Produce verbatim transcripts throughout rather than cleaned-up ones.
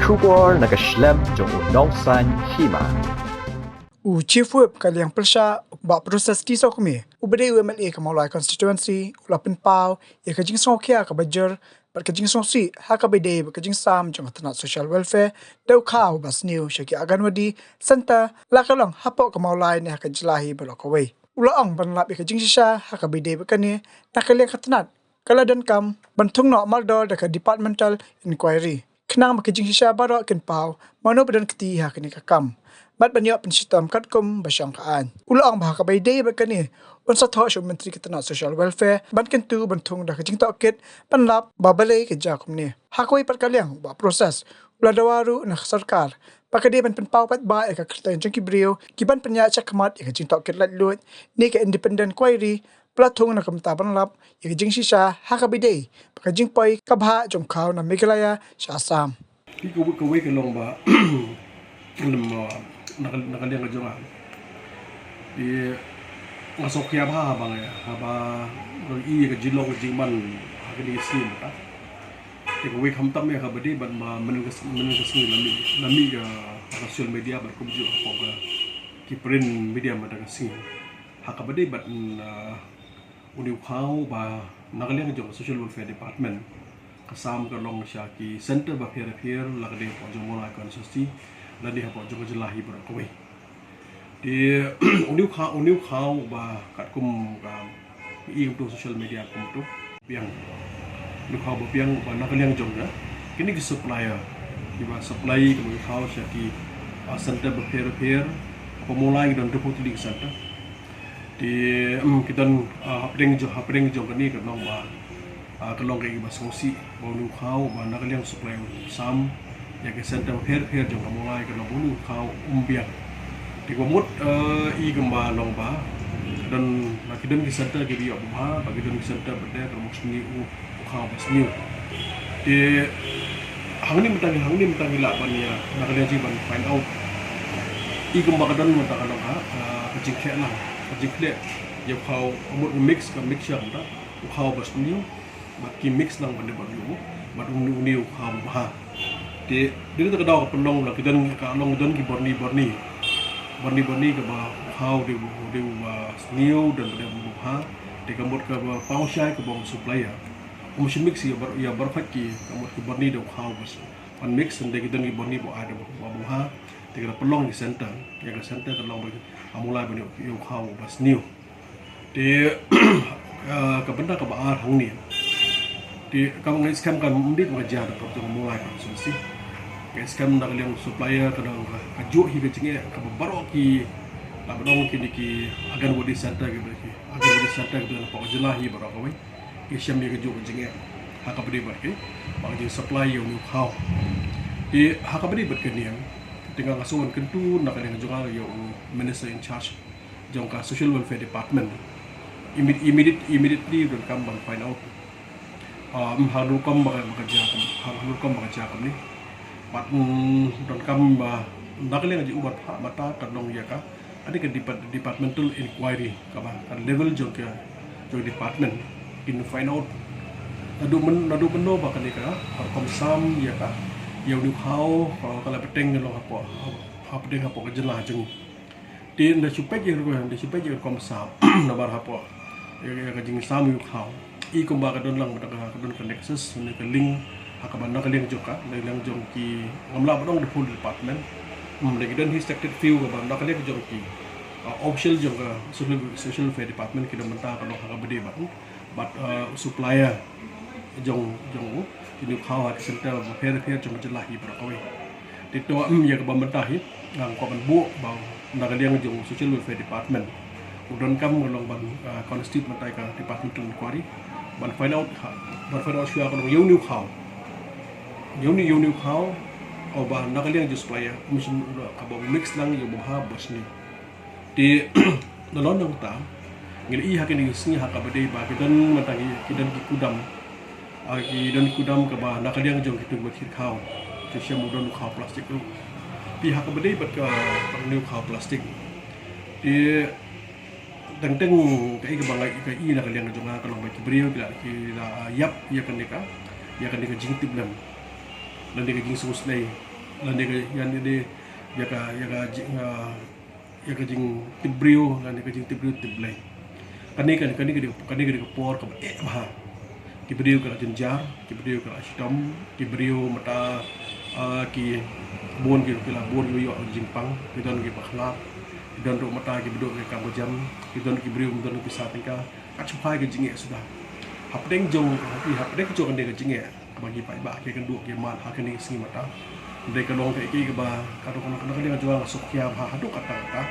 Khubor na ka shlem jong u nongsan hima. U Chief Whip ka liang pyrshah, Bah Proses T Sokmi, u ba dei u M L A ka Mawlai Constituency, u la pynpaw ïa ka jingsngewkhia kaba jur bad ka jingsngewsih ha kaba ïadei bad ka jingsam jong ka tnat Social Welfare da u khaw ba sniew sha ki Anganwadi Center, la ka long hapoh ka Mawlai ne ha ka jylla hi baroh kawei. U la ong ban lap ïa ka jingshisha ha kaba ïadei bad kane na ka liang ka tnat ka la donkam ban thung noh mardor da ka Departmental Inquiry, khnang ba ka jingshisha baroh kin paw mano ba don kti ha kane ka kam bad ban ïoh pynshitom katkum ba shong ka aiñ. U la ong ba ha kaba ïadei bad kane, un sa thoh sha u Myntri ka tnat Social Welfare ban kyntu ban thung da ka jingtohkit ban lap ba balei ka jia kumne. Ha kawei pat ka liang, Bah Proses u la dawa ruh na ka sorkar ba ka dei ban pynpaw paidbah ïa ka kyrteng jong ki briew ki ban pynïaid shakhmat ïa ka jingtohkit laitluid ne ka Independent Inquiry, ba la thung na ka bynta ban lap ïa ka jingshisha ha kaba ïadei bad ka jingpoi ka bhah jong u khaw na Meghalaya sha Assam. Phi, kawei, kawei ka long ba lem, uh, na ka, na ka liang ka jong nga, phi, nga sngewkhia bha haba nga, haba nga i ïa ka jinglong ka jingman ha kine ki sngi mynta. Te kawei khamtam ïa kaba dei bad ma, mynnin ka s-, mynnin ka sngi la mih, la mih ka, ka social media bad kumjuh hapoh ka, ki print media mynta ka sngi ha kaba dei bad, uh, une u khaw ba na ka liang jong ka Social Welfare Department ka sam ka long sha ki center bapher bapher, la ka dei hapoh jong Mawlai Constituency lane hapoh jong ka jylla hi baroh kawei. Te une u khaw, une u khaw ba katkum ka i kumto social media kumto, biang. Une u khaw ba biang ba na ka liang jong ka, kine ki supplier kiba supply kane ka khaw sha ki, ah, center bapher bapher hapoh Mawlai ki don hynriewphew tylli ki center. Te, mm, ki don, ah, hapdeng jong, hapdeng jong kane ka long ba, ah, ka long kaei kaba sngewsih ba une u khaw ba na ka liang supply u sam ïa ki center bapher bapher jong ka Mawlai ka long ba une u khaw um biang. Te kaba mut, eh, i kumba long ba ka don, ba ki don ki center kiba ïoh ba bha, ba ki don ki center ba dei ka long sniew u khaw ba sniew. Te hangne mynta, hangne mynta ngi lah ban ïa, na ka liang jong ban find out. I kumba ka don mynta ka long ka, ah, ka jingkhleh lang, ka jingkhleh ïa u khaw, ka mut mix, ka mixture mynta, u khaw ba sniew bad ki mix lang ban dei bad u, bad une, une u khaw ba bha. Te dei na ka daw ka pynlong la ki don, ka long don ki byrni byrni, byrni byrni kaba u khaw dei u, dei u ba sniew, don ba dei u ba bha. Te ka mut kaba paw shai kaba ong supplier, um shym mix ïa bar, ïa baroh ki, ka mut ki byrni da u khaw ba s-, ban mix, hynrei ki don ki byrni ba ai da ba, ba bha. Te ka la pynlong ki center, ïa ka center ka long ba ha Mawlai ba ïa u khaw ba sniew. Te, eh, ka bynta kaba ar hangne, te kaba nga ngeit skhem kam dei ba ka jia da ka jong Mawlai Constituency. Nga ngeit skhem na ka liang supplier ka dang ka, ka juh hi ka jingeh kaba baroh ki, la ba dang kine ki Anganwadi center ki, ki Anganwadi center ki hapoh ka jylla hi baroh kawei ki shem ïa ka juh ka jingeh ha kaba dei bad ki, ba ka jingsupply ïa une u khaw. Te ha kaba dei bad kane, te nga, nga sngewbha kyntu na ka liang jong nga ïa u minister in charge jong ka Social Welfare Department. Immediate, immediate, immediately donkam ban find out, um, ha ka rukom ba ka, ba ka jia kum, ha ka rukom ba ka jia kumne. Bad, mm, donkam ba na ka liang jong u ban phah mynta ka long ïa ka, kane ka depart-, departmental inquiry, kaba ka level jong ka, jong department kin find out naduh myn-, naduh mynno ba kane ka rukom sam ïa ka, ïa une u khaw, ka, ka la bteng ka long hapoh, hapdeng hapoh ka jylla jong ngi. Te ynda shu peit ïa ka, ynda shu peit ïa ka rukom sam namar hapoh ïa, ïa ka jingsam ïa u khaw, i kumba ka don lang, ka, ka don ka nexus ne ka link ha kaba na ka liang jong ka, na ka liang jong ki, ngam lah ban ong the full department. Hmm, da ki don hi selected few kaba na ka liang jong ki, uh, official jong ka social, social welfare department ki don mynta ka long ha kaba dei bad, bad, uh, supplier jong, jong u, jong u khaw ha ki center bapher bapher jong ka jylla hi baroh kawei. Te to, mm, ïa kaba mynta hi, nga kwah ban buh ba na ka liang jong Social Welfare Department u donkam ka long ban, ah, constitute mynta ka departmental inquiry ban find out, ha, ban find out shuwa ka long ïa une u khaw, ïa une, ïa une u khaw, o ba na ka liang jong supplier, um shym, kaba mix lang ïa u ba bha ba sniew. Te nalor nangta ngi la i ha kine ki sngi ha kaba dei ba ki don mynta ki, ki don ki kudam, ah, ki don ki kudam kaba na ka liang jong kitu kiba khie khaw, ki shem u don u khaw plastik ruh. Te ha kaba dei bad ka, bad une u khaw plastik, te teng teng kaei kaba nga, ka i na ka liang jong nga ka long ba ki briew ki la, ki la, ah, ïap ïa kane ka, ïa kane ka jingtip lem lane ka jingsngewsynei Lane ka, ïa ne, ïa ka, ïa ka jing, ah, ïa ka jingtip briew, lane ka jingtip briew tip Blei. Kane ka, kane ka dei, kane ka dei ka por kaba eh bha. Ki briew ki la jynjar, ki briew ki la shitom, ki briew mynta, ah, ki bun ki, ki la bun ki ïoh jingpang, ki don ki bakhlad, ki don ruh mynta ki ba duh ki kam ka jam, ki don ki briew ki don ki pisa tyngka. Kat shymphai ka jingeh suda. Hapdeng jong, hapdeng jong kane ka jingeh, kaba ngi paidbah ki kynduh ki man ha kane ka sngi mynta. Dei ka long kaei kaei kaba, ka dei ka long, ka dei ka jong nga sngewkhia bha haduh katta katta.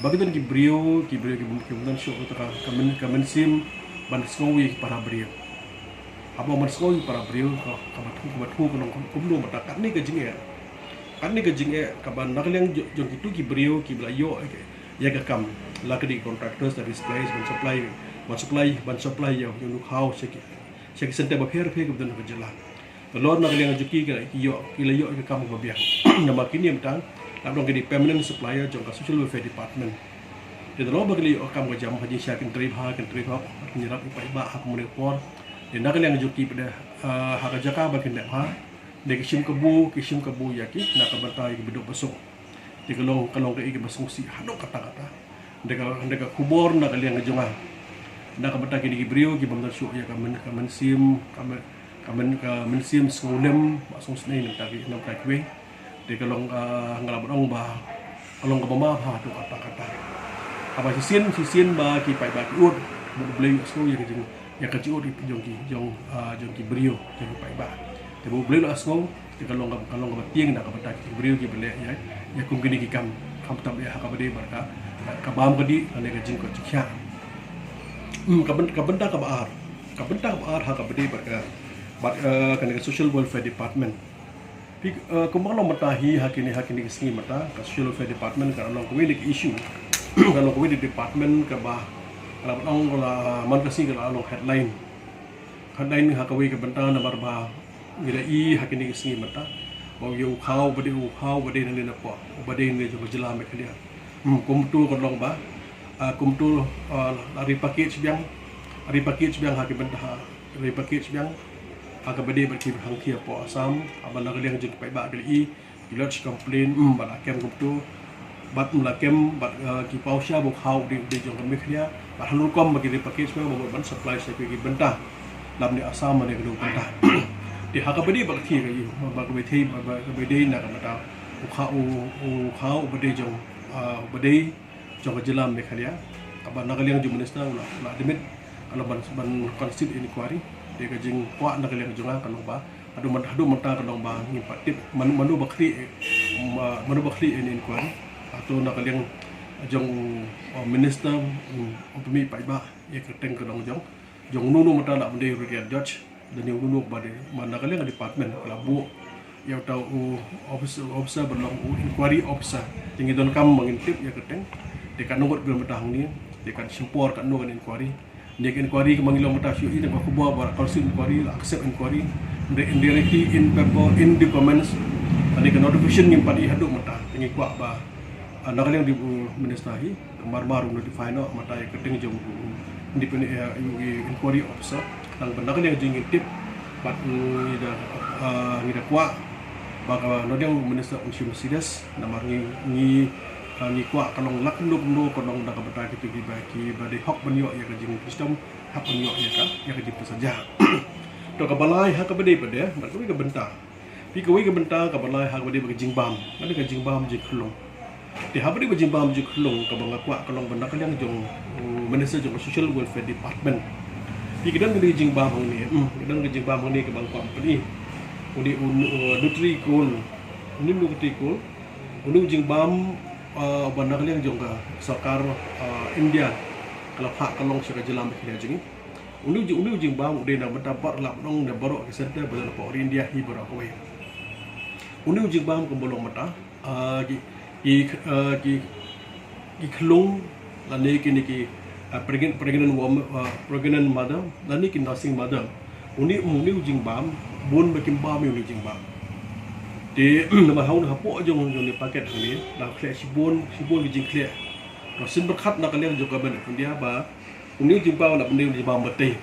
Ba ki don ki briew, ki briew ki bym, ki bym don shuh ka, ka myn, ka mynsiem ban sngew ïa ki para briew. Haba ban sngew ïa ki para briew, ka, kaba thu, kaba thu ka long kum, kumno mynta katne ka jingeh. Katne ka jingeh, kaba na ka liang jo-, jong kitu ki briew, kiba la ïoh, ïa ka kam, la ka dei contractors, la dei suppliers, ban supply, ban supply, ban supply ïa, ïa u khaw, sha ki, sha ki center bapher bapher kiba don ha ka jylla. Nalor na ka liang jong ki ki la ïoh, ki la ïoh ïa ka kam kaba biang. Namar kine mynta, la dang ki dei permanent supplier jong ka Social Welfare Department. Te nalor ba ki la ïoh ïa ka kam ka jam, ha jingshisha kin trei bha, kin trei bha, kin ïarap ïa u paidbah ha ka mane ka por. Te na ka liang jong ki pat de, ah, ha ka jaka ba kin leh bha, de ki shim kabu, ki shim kabu ïa ki, na ka bynta ïa ki ba duk ba suk. Te ka long, ka long kaei kaba sngewsih haduh katta katta. Dei ka, dei ka khubor na ka liang ka jong nga. Na ka bynta kine ki briew ki bym don shuh ïa ka myn, ka mynsiem, ka myn, ka myn, ka mynsiem sngewlem, ba sngewsynei na ka bynta ki, na ka bynta kiwei. Dei ka long, ah, nga lah ban ong ba ka long kaba ma bha haduh katta katta. Haba shisien, shisien ba ki paidbah ki ud, bad U Blei u sngew ïa ka jing, ïa ka jingud jong ki, jong, ah, jong ki briew, jong ki paidbah. Te ba U Blei u la sngew, te ka long ka, ka long kaba tieng na ka bynta ki briew kiba leh ïa, ïa kum kine ki kam, khamtam ïa ha kaba dei bad ka, ka bam ka dih, lane ka jingkoit jingkhiah. Hmm, ka byn-, ka bynta kaba ar. Ka bynta kaba ar ha kaba dei bad ka, bad, eh, kane ka Social Welfare Department. Phi, eh, kumba nga la ong mynta hi ha kine, ha kine ki sngi mynta, ka Social Welfare Department ka la long kawei na ki issue. Ka la long kawei na ki department kaba, ka la ban ong ka la, man ka sngi ka la long headline. Headline ha kawei ka bynta namar ba ngi la ïohi ha kine ki sngi mynta ba u khaw ba dei, u khaw ba dei nangne napoh, ba dei nangne jong ka jylla Meghalaya. Hmm, kumto ka long ba, ah, kumto, ah, la repackage biang, repackage biang ha ki bynta, ha repackage biang ha kaba dei bad ki hangthie hapoh Assam, haba na ka liang jong ki paidbah ki la ïohi, ki lodge complaint, mm, ba la kem kumto, bad, mm, la kem, bad, eh, ki paw sha ba u khaw u dei, u dei jong ka Meghalaya, bad ha rukom ba ki repackage biang, ba mut ban supply sha ki bynta, lane Assam, lane kano ka bynta. Te ha kaba dei bad ka thie ka ïohi, ba, ba kaba thie, ba, ba kaba dei na ka bynta u khaw, u, u khaw uba dei jong, ah, uba dei jong ka jylla Meghalaya, kaba na ka liang jong u minister u la, u la admit, ka long ban, ban constitute inquiry. Te ka jingkwah na ka liang jong nga ka long ba, haduh myn-, haduh mynta ka long ba ngim pat tip man-, mano ba khlieh, ma-, mano ba khlieh ïa ine i inquiry. Hato na ka liang jong u, uh, minister, um, um pynmih paidbah ïa ka kyrteng ka long jong, jong uno uno mynta la ban dei retired judge, lane uno uno ba dei, ba na ka liang ka department ka la buh ïa uta u officer, officer ban long u inquiry officer. Te ngi donkam ba ngin tip ïa ka kyrteng. Te katno ngut ki don mynta hangne, te kan shim por katno kan inquiry. Ïa ka inquiry kaba ngi long mynta shu ïohi da ka khubor ba la constitute inquiry, la accept inquiry. Hynrei in reality, in paper, in documents, lane ka notification ngim pat ïohi haduh mynta. Te ngi kwah ba, ah, na ka liang jong u minister hi, mar mar u notify noh mynta ïa ka kyrteng jong u independent, eh, u inquiry officer. Tang ba na ka liang jong ngi ngin tip, bad ngi da, ah, ngi da kwah ba ka, na ka liang u minister un shim serious, namar ngi, ngi, ah, ngi kwah ka long la kumno kumno ka long da ka bynta kito kiba, kiba dei hok ban ïoh ïa ka jingshitom, hok ban ïoh ïa ka, ïa ka jingpynshitom. To kaba lai ha kaba dei pat de, bad kawei ka bynta. Phi, kawei ka bynta kaba lai ha kaba dei bad ka jingbam. Ka dei ka jingbam jingkhlung. Te ha kaba dei bad jingbam jingkhlung kaba nga kwah ka long ba na ka liang jong u minister jong ka Social Welfare Department. Phi, ka don ka dei ka jingbam hangne, hmm, ka don ka jingbam hangne kaba nga kwah ban pyni. Une u, uh, Nutri Gold. Une u Nutri Gold. Une u jingbam, uh, ba na ka liang jong ka sorkar, uh, India ka la phah ka long sha ka jylla Meghalaya jong ngi. Une u jing, une u jingbam u dei na bynta baroh, la ban ong na baroh ki center ba don hapoh ri India hi baroh kawei. Une u jingbam kumba long mynta, ah, ki, ki, ah, ki, ki khlung lane kine ki, ah, pregnant, pregnant woman, ah, pregnant mother lane ki nursing mother. Une, une u jingbam bun ba kim bam ïa une u jingbam. Te namar ha une hapoh jong, jong une packet hangne la khleh shibun, shibun ki jingkhleh. To sien byrkhat na ka liang jong ka government of India ba une u jingbam la ban dei u jingbam batei.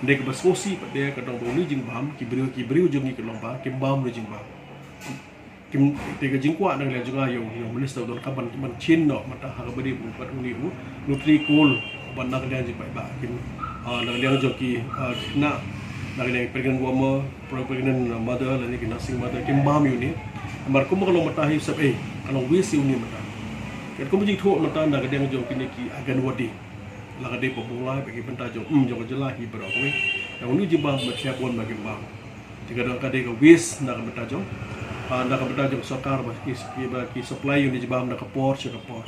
Hynrei kaba sngewsih pat de ka dei ba une u jingbam, ki briew, ki briew jong ngi ki long ba kim bam une u jingbam. Kim te ka jingkwah na ka liang jong nga ïa u, ïa u minister u donkam ban, ban chin noh mynta ha kaba dei bad une u Nutri-Gold ban na ka liang jong paidbah, kim, ah, na ka liang jong ki, ah, khynnah, na ka liang pregnant woman, pregnant mother lane ki nursing mother kim bam ïa une. Namar kumba ka long mynta hi sep ei, ka long waste ïa une mynta. Katkum jingthoh mynta na ka liang jong kine ki Anganwadi, la ka dei ba Mawlai bad ki bynta jong, mm, jong ka jylla hi baroh kawei. Ïa une u jingbam ba khia bun ba kim bam. Te ka dei, ka dei ka waste na ka bynta jong, ah, na ka bynta jong sorkar ba ki, ki, ba ki supply ïa une u jingbam na ka por sha ka por.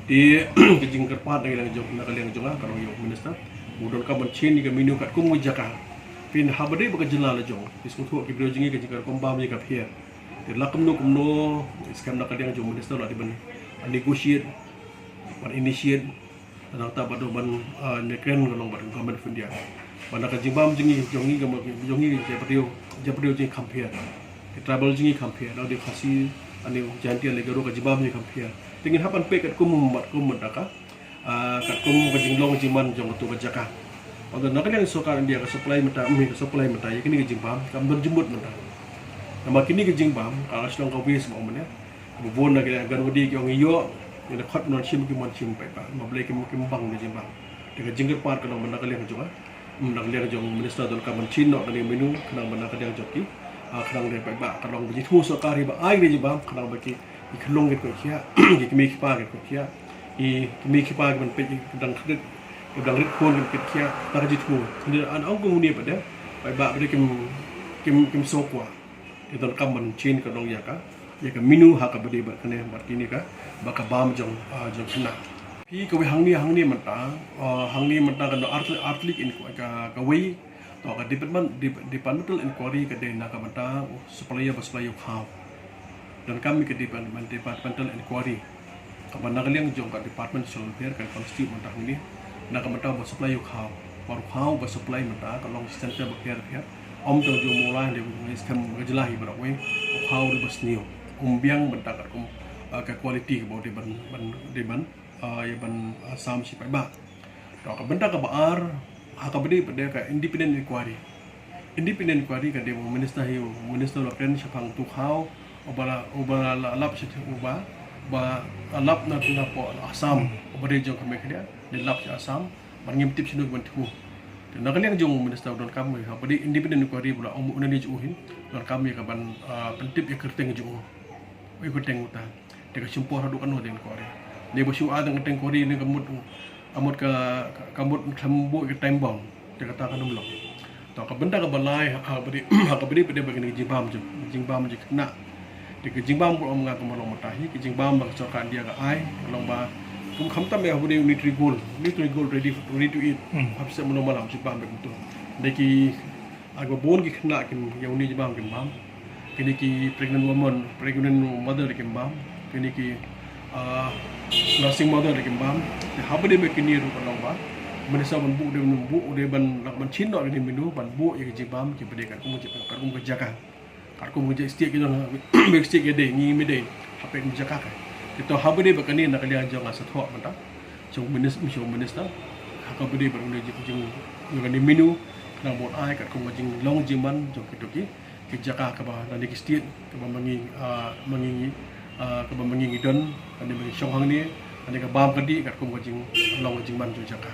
Te ka jingkyrpad na ka liang jong, na ka liang jong nga, ka long ïa u minister u donkam ban chin ïa ka menu katkum ka jaka. Phin haba dei ba ka jylla la jong, ki sngewthuh ki briew jong ngi ka jingkyrpad bam ïa ka pher. Te la kumno kumno, skhem na ka liang jong u minister la dei ban, ah, negotiate, ban initiate, nangta bad ban, ah, ne kren ka long bad Government of India. Bad na ka jingbam jong ngi, jong ngi ka ma-, jong ngi jaitbynriew, jaitbynriew jong ngi kham pher. Ki tribal jong ngi kham pher. Dang dei Khasi, ane Jaintia lane Garo, ka jingbam jong ngi kham pher. Te ngin hap ban peit katkum, katkum mynta ka, ah, katkum ka jinglong jingman jong kato ka jaka. Bad na ka liang sorkar India ka supply mynta, ym ka supply mynta ïa kine ki jingbam, kam don jingmut mynta. Namar kine ki jingbam ka la shu long ka waste mo mynne. Ba bun na ki Anganwadi ki ong ïoh, ïa na khot mon shim ki mon shim paidbah. Ba balei kim, kim bang ne jingbam. Te ka jingkyrpad ka long ba na ka liang jong nga, mm, na ka liang jong u minister donkam ban chin noh kane ka menu, khnang ba na ka liang jong ki, ah, khnang ba paidbah, ka long ba jingthmu sorkar hi ba ai ne jingbam, khnang ba ki, ki khyllung kin koit khiah, ki kmie ki kpa kin koit khiah, ki kmie ki kpa ki ban peit, ki dang khyrdit, ki dang rit khun kin koit khiah, na ka jingthmu. Hynrei ong kumne pat de, paidbah pat de kim, kim, kim sngewkwah. Te donkam ban chin ka long ïa ka, ïa ka menu ha kaba dei bad kane bad kine ka, bad ka bam jong, ah, jong khynnah. Phi kawei hangne, hangne mynta, ah, hangne mynta ka long ar tylli, ar tylli in-, ka, kawei, to ka department, dep-, departmental inquiry ka dei na ka bynta, oh, supplier ba supply ïa u khaw. Donkam ïa ka department, departmental inquiry. Kaba na ka liang jong ka Department Social Welfare kan constitute mynta hangne. Na ka bynta ba supply ïa u khaw. Bad u khaw ba supply mynta ka long center ba pher pher. Ym tang jong u Mawlai, dei ba ngi skhem ka jylla hi baroh kawei. U khaw dei ba sniew. Um biang mynta katkum, ah, ka quality kaba dei ban, ban, dei ban, ah, ïa ban, ah, sam shi paidbah. To ka bynta kaba ar, ha kaba dei pat de ka independent inquiry. Independent inquiry ka dei ba u minister hi, u minister u la kren shaphang uto u khaw uba la, uba la lap sha, uba, uba la lap na, napoh Assam, uba dei jong ka Meghalaya, dei lap sha Assam, bad ngim tip shano ban thmu. Te na ka liang jong u minister u donkam ïa kaba dei independent inquiry ba la ong u na ni jong u hi, donkam ïa ka ban, ah, pyntip ïa ka kyrteng jong u. Ïa ka kyrteng uta. Te ka shim por haduh katno te inquiry. Lei ba shu ai tang ka inquiry ne ka mut, ka mut ka, ka mut khlem buh ka time bomb. Te kata kan ym long. To ka bynta kaba lai, ha, ha kaba dei, ha kaba dei pat de ba kine ki jingbam jong, jingbam jong khynnah. Te ki jingbam ba ong nga kumba long mynta hi, ki jingbam ba ka sorkar India ka ai, ka long ba, kum khamtam ïa kaba dei u Nutri-Gold, Nutri-Gold ready, ready to eat. Hmm. Hap sep mano mano jingbam ba kumto. Dei ki, ah, ba bun ki khynnah kim, ïa une jingbam kim bam. Kine ki pregnant woman, pregnant mother kim bam. Kine ki, ah, nursing mother kim bam. Te haba dei ba kine ruh ka long ba, mynta sa ban buh, dei ban buh, dei ban, ban chin noh kine menu, ban buh ïa ki jingbam kiba dei katkum ka, katkum ka jaka. Katkum ka jaka state ki dang, bad state ki dei, ngi ngim dei, hapdeng ka jaka ka. Te to haba dei ba kane na ka liang jong nga sa thoh mynta. Jong u minis-, jong u minister. Ha kaba dei bad une jing, jing, jong kane menu, khnang ban ai katkum ka jinglong jingman jong kito ki, ki jaka kaba lane ki state, kaba ma ngi, ah, ma ngi, ah, kaba ma ngi ngi don, lane ma ngi shong hangne, lane ka bam ka dih, katkum ka jinglong ka jingman jong jaka.